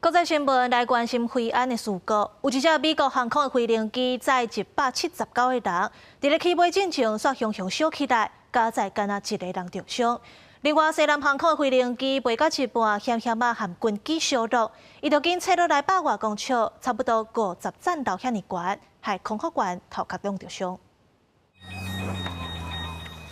國際新聞來關心飛安的事故，有一隻美國航空的飛行機載179個人，佇咧起飛進前煞雄雄燒起來，加載干焦一個人著傷。另外，西南航空的飛行機飛到一半，險險仔和軍機相落，伊就緊切落來百外公尺，差不多50層樓遐爾懸，害空服員頭殼攏著傷。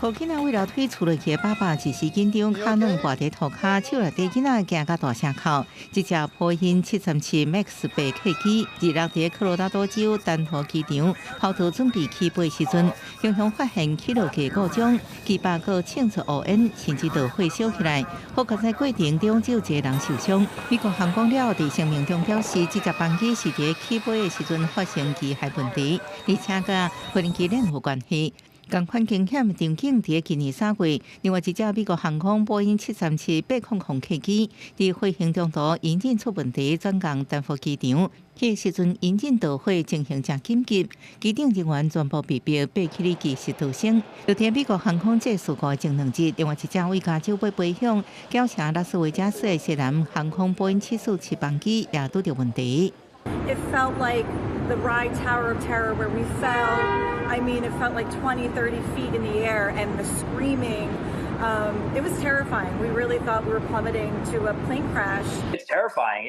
予囡仔為了推厝落去的爸爸一時緊張，跤軟跋佇塗跤，手內底囡仔驚甲大聲哭。這隻波音737 MAX 8客機，26佇科羅拉多州丹佛機場跑道準備起飛時陣，雄雄發現起落架故障，機把閣衝出烏煙，甚至導火燒起來。好佳哉過程中只有一個人受傷。美國航空了佇聲明中表示，這隻班機是佇起飛的時陣發生機械問題，而且佮飛行機鏈有關係。仝款驚險場景佇今年3月，另外一隻美國航空波音737-800客機佇飛行中途引擎出問題，轉降丹佛機場。彼個時陣引擎導火情形誠緊急，機頂人員全部被迫爬起來計時逃生。就佇美國航空這事故的前2日，另外一隻為加州欲飛向繳城拉斯維加斯的西南航空波音747班機也拄著問題。 It felt like the ride Tower of Terror where we fell. I mean, it felt like 20, 30 feet in the air and the screaming. It was terrifying. We really thought we were plummeting to a plane crash. It's terrifying.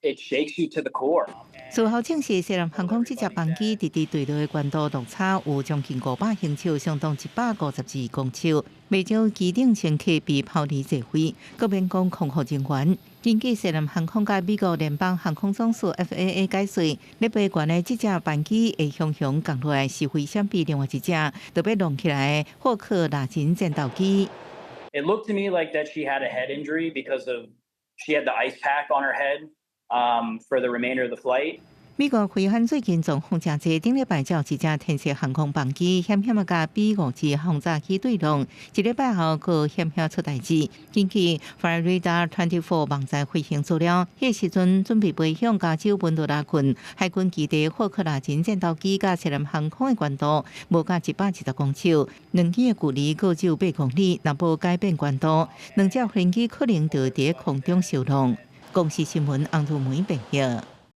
It shakes you to the core. 事後證實，西南航空這隻班機佇佇墜落的懸度落差有將近500英尺，相當152公尺。袂少機頂乘客被拋離座位，閣免講空服人員。根據西南航空佮美國聯邦航空總署 FAA 解釋，咧飛懸的這隻班機會雄雄降落來是危險比另外一隻就欲弄起來的霍克拉金戰鬥機。 It looked to me like that she had a head injury because of she had the ice pack on her head for the remainder of the flight. 美國飛安最近狀況誠濟，頂禮拜才有一隻天色航空班機險險仔佮 B-52轟炸機對撞，一禮拜後閣險險出代誌。根據 Flightradar 24網站飛行資料，彼時陣準備飛向加州文多拉郡海軍基地霍克拉金戰鬥機佮西南航空的懸度無到170公尺，兩機的距離閣只有8公里，若無改變懸度，兩隻飛機可能就佇空中相撞。公視新聞翁如梅編譯。